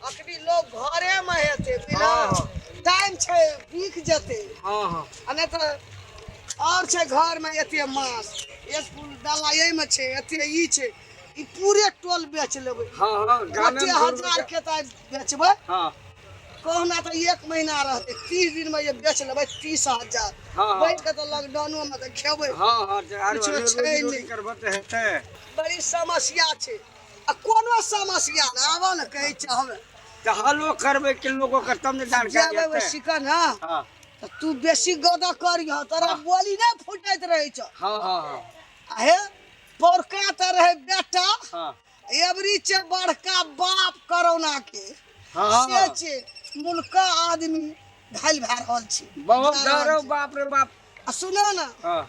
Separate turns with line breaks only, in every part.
अखनी लोग घरे में हेतै बुझलह
हाँ, हाँ।
टाइम छै बिक जेतै
हाँ हाँ
आ नहि तऽ आओर छै घरमे एते माछ एक फूल डाला एहिमे छै एते ई छै ई पूरे टोल बेच लेबै
हाँ हाँ गामे
ओते
में
हजार के तऽ बेचबै
हाँ
कहुना तऽ एक महीना रहतै 30 दिनमे जे बेच लेबै 30,000
हाँ, हाँ।
बैठ के तऽ लॉकडाउनोमे तऽ खेबै
हाँ हाँ जे आरो
किछो
रोजी
छै
रोटी
नहि।
करबऽ तऽ हेतै
बड़ी समस्या छै आ कोनो समस्या नहि आबऽ ने कहै छै हमे
तऽ हलो करबै कि लोगो के तब ने जानकारी
जेबै ओहि
हेतै
सिकन हँ
हाँ
तऽ तू बेसी गद करिह तोरा बोली नहि फुटैत रहै छौ
हाँ हाँ हाँ
आ हे पौरका तऽ रहै बेटा
हाँ
एवरी छै बड़का बाप कोरोना के
हाँ।
से छै मुल्का आदमी घायल भए रहल छै
बहुत
जा रहल
डर
छै।
बाप रे बाप
आ सुनो ने
हाँ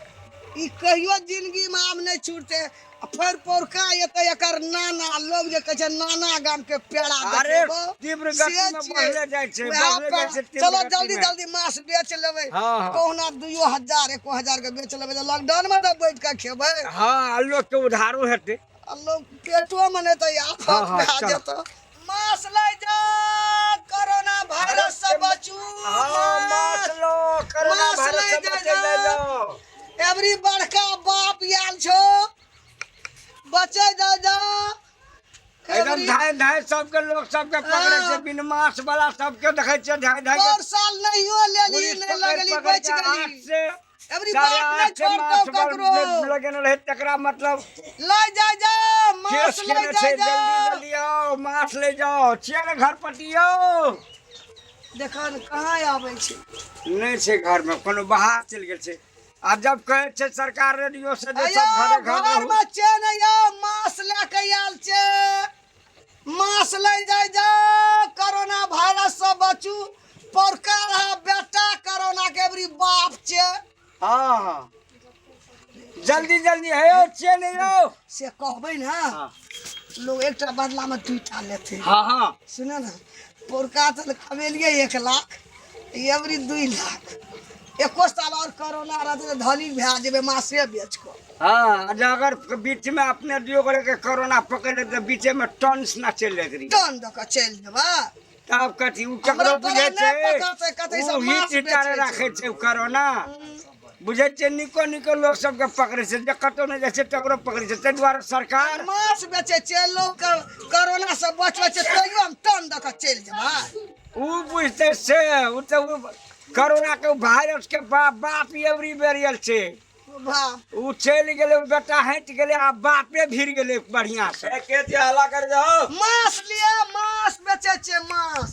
ई कहियो जिंदगी में आब नहि छूटते आ फेर पौरका एतै एकर नाना लोग जे कहै छै नाना गाम के पेड़ा
अरे,
देखेबो,
तीव्र
से
गति में
छियै।
बढ़ले जाइ छै,
वएह
बढ़ले
पर
जाइ छै तीव्र
चलो
गति
जल्दी
में।
जल्दी माछ बेच लेबै
हाँ, हाँ।
कहुना 2,000 1,000 के बेच लेबै तऽ लॉकडाउन में तऽ बैठ के खेबै
हाँ आ लोग के उधारो हेतै
आ लोग पेटो में नहि तऽ आफत
हाँ, हाँ,
भए
चल।
जेतौ माछ लै जा कोरोना वायरस से बचू
हाँ माछ लो कोरोना
माछ
वायरस
लै
से
जा
बचे
जा।
ले जाओ
एवरी बड़का बाप आयल छौ बचे जा जा
एकदम
एवरी
धाय धाय सबके लोग सबके पकड़े छै
हाँ।
बिन माछ वाला सबके देखै छियै धाय धाय के
पर साल नहियो लेली
पुलिस
नहि
पकड़
लगली
पकड़
बचि
के आठ
गेली
से
एवरी
साढ़े
बाप नहि
आठ से
छोड़तौ
माछ
ककरो
लगेने रहे तकरा मतलब
लै जा जा माछ
केस
लै
केने
जा
छै
जा
जल्दी जल्दी आओ माछ ले जाओ छियै ने घर पटी यौ
देखऽ ने कहाँ आबै छै
नहि छै घरमे कोनो बाहर चलि गेल छै आ जब कहै छै सरकार रेडियो से जे
अयो
सब घरे घर
घर
रहू
में छै ने यौ माछ लए के आयल छै माछ लै जाय जा कोरोना वायरस से बचू पौरका रहा बेटा कोरोना के एवरी बाप छै
हाँ हाँ जल्दी जल्दी हे यौ छियै ने यौ
से कहबै ने
हाँ
लोग एकटा बदला में दूटा लेतै
हाँ हाँ
सुन ने पौरका तऽ कमेलियै 1 लाख एवरी 2 लाख एको साल और कोरोना रहतै तऽ धनी भए जेबै माछे बेच कऽ
हाँ जे अगर बीच में अपने दियो करे के कोरोना पकड़ लेते तऽ बीचे में टन्स ना चलि जाइत रही
टन दऽ कऽ चलि जेबै
तब कथी उ
हमरा
ककरो
तोरा
बुझै
नहि
छै
पकड़तै, कथी
उ
सब
ही
माछ
चितारे
बेचै छै।
राखै छै उ कोरोना बुझै छियै निको निको लोक सबके पकड़ै छै जे कतौ नहि जाइ छै तकरो पकड़ै छै ताहि दुआरे सरकार
माछ बेचै छै लोक कोरोना से बचबै छै तैयो हम टन दऽ कऽ चलि जेबै
उ बुझतै से उ तऽ उ कोरोना के वायरस के बाप बाप एवरी बेरियल छै
वाह
उ चलि गेलै उ बेटा हटि गेलै आ बापे भिड़ गेलै बढ़िआँ से
ए, के छियै हल्ला कर जाओ
माछ लिअ माछ बेचै छै माछ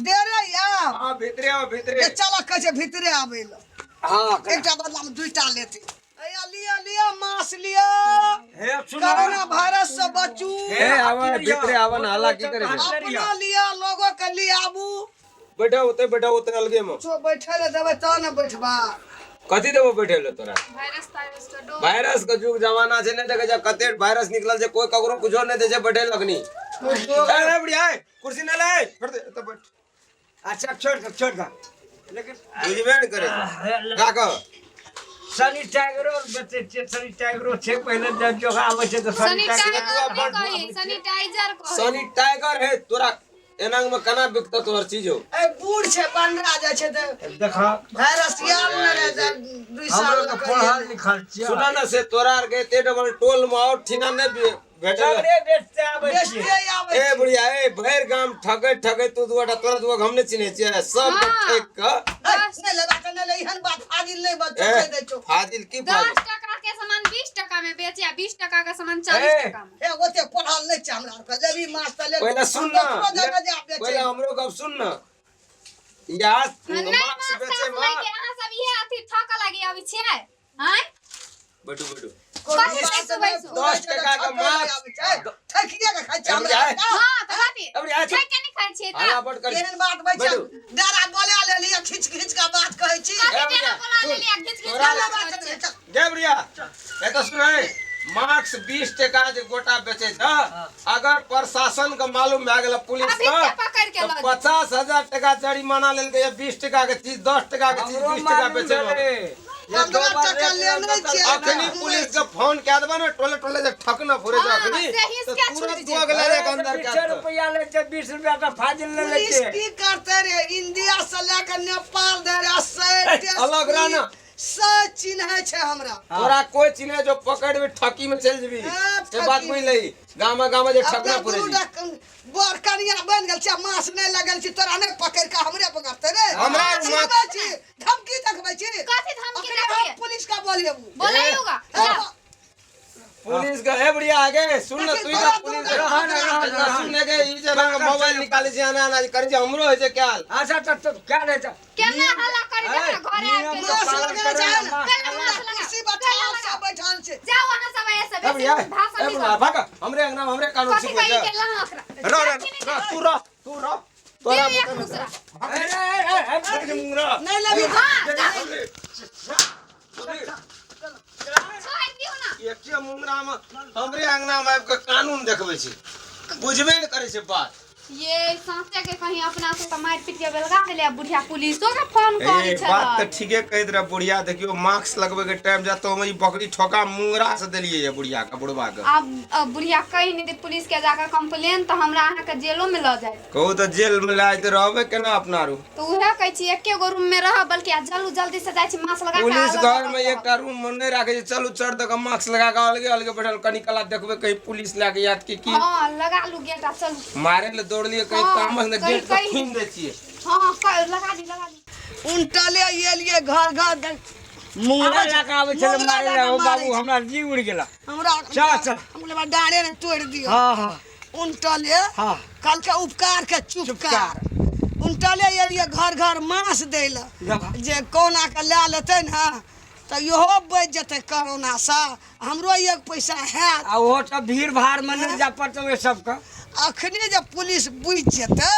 डेरे आब
हाँ भीतरे आओ भीतरे
ए चल कहै छै भीतरे आबै लए
हाँ
एकटा बदला में दूटा लेतै अया लिअ लिअ माछ लिअ
हे सुनो
कोरोना वायरस से बचू
हे आवा भीतरे आवा ना हल्ला की करे छै
अपना लिअ लोगो के लिए आबू
बैठा होते बैठा होते अलगे में
जो बैठे ले देबै तब ने बैठबा
कथी देबो बैठे ले तोरा
वायरस तायरस के डोर
वायरस के जुग जमाना छै नहीं देखे छै कते वायरस निकलल छै कोई ककरो कुछो नहीं दे छै बैठे लगनी ए बुढ़िया ए, कुर्सी नहीं ले छोड़ दे एतऽ बैठ
अच्छा छोड़ दे छोड़ दे लेकिन
बुझबे ने करे छै का कह
सैनिटाइजरो बेचै छियै सैनिटाइजरो छै पहिले जब जोगा आबै छै तऽ सैनिटाइजर
सैनिटाइजर नहि कही सैनिटाइजर कही
सैनिटाइजर है तोरा एनांग में केना बिकतो तोहर चीज हो
ए बूढ़ छै बनरा जाइ छै तऽ
देख
वायरस आयल ने रहै तऽ दुई साल
हमरो
लऽ
के
कऽ
पढ़ल
एलै।
लिखल छियै
सुना ना से तोरा आर के एते डबल टोल में और ठीना नहीं भेटल
सगरे बेचते आबै छियै
बेचते आबै
ए
छै।
बुढ़िया ए भरि गाम ठकै ठकै तू दुआटा तोरा दुआ हम नहीं चिन्है छियै सब के
हाँ।
ठकि कऽ
ए, नहि लेबा तऽ नहि ले एहन बात फाजिल नहि बात
ए
कहि दै छौ
फाजिल की
दस
फाजिल
टका के सामान 20 टका में बेचे आ 20 टका के सामान 40
ए।
टका में
ए ओते पढ़ल नहि छै हमरा आरके लेबी माछ तऽ ले
पहिले सुन ना
दोसरो जगह जा बेचै
पहिले हमरो गप सुन ना यहाँ
नहि
मास्क
माछ
बेचे
ताछ
में
लैके अहाँ सब इहे अथी ठकऽ लागी अबै छियै आँय
बैठू बैठू
कथी बैसू बैसू
10 टका के माछ।
ठकिए के खाइ छै
अबरी
हमरा
आय।
आरके।
हाँ तऽ कथी
अबरी आय
ठकि के नहि खाइ छियै तऽ
हल्ला बड कर
केहन बात बै छै
बैठू।
डरा बोला लेली आ खींच खींच के बात कहै छी
कथी
ए
डेरा
बुढ़िया,
बोला
सुन,
लेली आ घिच घिच
तोरा
के
चल
बात
बात
करै छियै
चल।
गे बुढ़िया ए तो सुन हे मास्क 20 टका जे गोटा बेचे छ अगर प्रशासन के मालूम भए गेल पुलिस
अभी
के
के पकड़ के
तो
लऽ जेतै।
50,000 टका जरिमाना लेलकै 20 टका के चीज 10 टका के चीज
हमरो
20 टका
मालूम
बेचे
भेलै।
15 टका लेने छियै।
अखनी पुलिस के फोन कए देबा ने, टोले टोले जे ठक न फुरे छै
हाँ,
अखनी
से हिसके
तऽ तुरंत
छुटि
दुआ के ले जाके अंदर
20
कए
रुपया लै छै, 20 रुपया तऽ फाजिल ले लै
पुलिस
छै।
की करते रे? इंडिया से लेके नेपाल धरि आ से
अलग रह ना।
से चिन्है छै हमरा।
तोरा कोई चिन्हे जो पकड़ में ठकी में चल जबी।
हाँ,
से बात
ठकी।
बुझ लही, गाँव में गाँव में जे ठकना
अपना
पुरे
दू
छी।
टा बर कनिया बनि गेल छै, मास नहि लगल छै, तोरा नहि पकड़ के हमरे पकड़ते रे?
हमरा
चिन्हबै छी, धमकी देखबै छी।
कथी धमकी
अखने
देखबै?
हम पुलिस के बोलेबू।
बोलाइयोगा, जाओ।
पुलिस के ए बुढ़िया आगे सुन न तू
तोरा
का पुलिस
दू
रह ना, रह ना, रह।
सुन के ई जे रंग मोबाइल निकाले छै, आना आना करे छै, हमरो होइ छै क्याल।
अच्छा, तऽ क्या रहै छै?
केना हल्ला करी,
ए,
देख ना, घरे आबि
नियम
के।
के
मास
पालन
लगल
करे
छै
ना,
ने।
मास्क
पहिले मास्क लगा।
कुर्सी बैठल सब बैठल छै।
जाओ अहाँ सब ऐसे
ए
बेसी
बुढ़िया
भाषण
ए
नहीं
बुढ़िया
करू।
भाग, हमरे अंगना में हमरे कानून
कथी
सिखबै
कही
छै।
के लहक
रह रह रह, तू रह, तू रह, तोरा
दे एक दूसरा।
ए, ए, ए, ए,
मुंगरा।
नहि लेबी।
हाँ, जाओ। छोड़ दियौ ना।
एके मुंगरा में हमरे अंगना में आबि के कानून देखबै छै, बुझबे ने करै छै बात।
ये साँचे के कहीं अपना से तऽ मारि पीट के बेलगा देले आ बुढ़िया पुलिसो के फोन करै
ए बात
छल।
तऽ ठीके कहैत रहे बुढ़िया। देखियो, मास्क लगबै के टाइम जातो हम ई बकरी ठोका मुंगरा से देलियै ये बुढ़िया के, बुढ़बा के।
आब बुढ़िया कहि नहि दे पुलिस के जाकर कंप्लेन तऽ हमरा अहाँके जेलो में लऽ जायत।
कहू तऽ जेल में लायत रहबै केना अपना रू?
तऽ उएह कहै छी, एके गो रूम में रहब, बल्कि आ जल्दी जल्दी से जाइ छी मास्क लगा के
पुलिस
अलग
घर
अलग
में
रहब।
एकटा रूम में नहि राखै छै। चलू, चढ़ दऽ के मास्क लगा के अलगे अलगे बैठल। कनी कला देखबै कहीं पुलिस लए के याद की की।
हँ, लगा लू गेट आ चलू।
मारे ले दौड़लियै कहीं।
हाँ,
तामस ने
कहीं-
गेट के
कहीं-
खुनि दै छियै।
हँ, लगा दी, लगा दी।
उनटले एलियै घर घर
मुंगरा लए कऽ आबै छलै
मुंगरा
मारे
लए
लए
कऽ
ओ
मारै
बाबू
छै।
हमरा जी उड़ि गेला।
हमरा
चल, चल।
हम डाँड़े ने तोड़ि दियौ।
हँ हँ
उनटले कल के उपकार के चुपकार। उनटले एलियै घर घर मास दै लए
जा।
जे कोना के लए लेतै ने तऽ इहो बचि जेतै कोरोनासँ, हमरो एक पैसा हैत।
आ ओहो सब भीड़ भाड़ में नहि जाय पड़तै ओहि सबके।
अखने जे पुलिस बुझि जेतै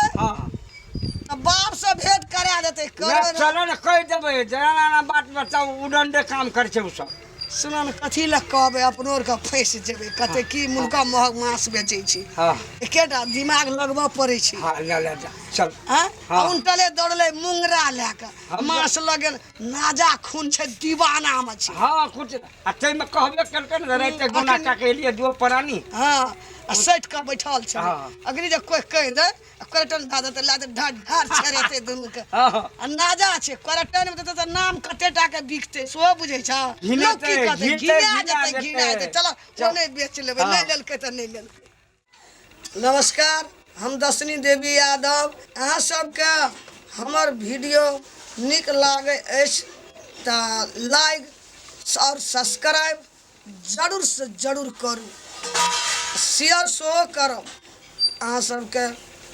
तऽ बापसँ भेंट करा देतै
नहि,
कोरोना।
चलो ने, कहि देबै जेना एना बात बताउ, उडंडे काम करै छै ओ सब।
सुनऽ ने, कथी लए कहबै? अपनो आरके फँसि जेबै। कते की मुनका महग मांस बेचै छै। एकेटा दिमाग लगबऽ पड़ै छै।
हँ, ले ले जा, चल।
आँय?
हाँ।
उनटले दौड़लै मुंगरा लए कऽ, मांस लगेल नाजा खून छै, दीवानामे छै।
हँ, कुछ आ ताहिमे कहबे केलकै ने, राति गुना कए के एलियै दू प्राणी।
हँ, आ सटि कऽ बैठल छै। अगनी जे कोइ कहि दे, क्वारंटाइन भए जेतै, लए देतै, ढार ढार छेड़ेतै दुनूके।
हँ
आ नाजा छै, क्वारंटाइन मे देतै तऽ नाम कते टा के बिकतै सेहो बुझै छ। लोक की
घिनेतै,
कहतै?
घिनतै,
घिना
घिना
जेतै, घिना
जेतै।
जेतै। चल, ओ नहि बेच लेबै। नहि लेलकै तऽ नहि लेलकै। नमस्कार, हम दशनी देवी यादव। अहाँ सबके हमर वीडियो नीक लागै अछि तऽ लाइक आओर सब्सक्राइब जरूर से जरूर करू, शेयर सेहो करब, अहाँ सबके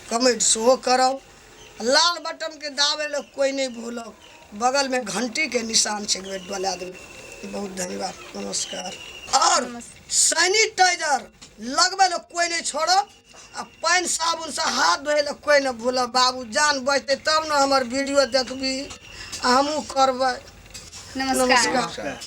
कमेंट सेहो करब। लाल बटनके दाबै लए कोइ नहि भूलब, बगलमे घंटीके निशान छै, एक बेर डोला देबै। बहुत धन्यवाद, नमस्कार। आओर सैनिटाइजर लगबै लए कोइ नहि छोड़ब आ पानि साबुनसँ हाथ धोइ लए कोइ नहि भूलब। बाबू, जान बचतै तब ने हमर वीडियो देखबी आ हमहूँ करबै।
नमस्कार।
नमस्कार।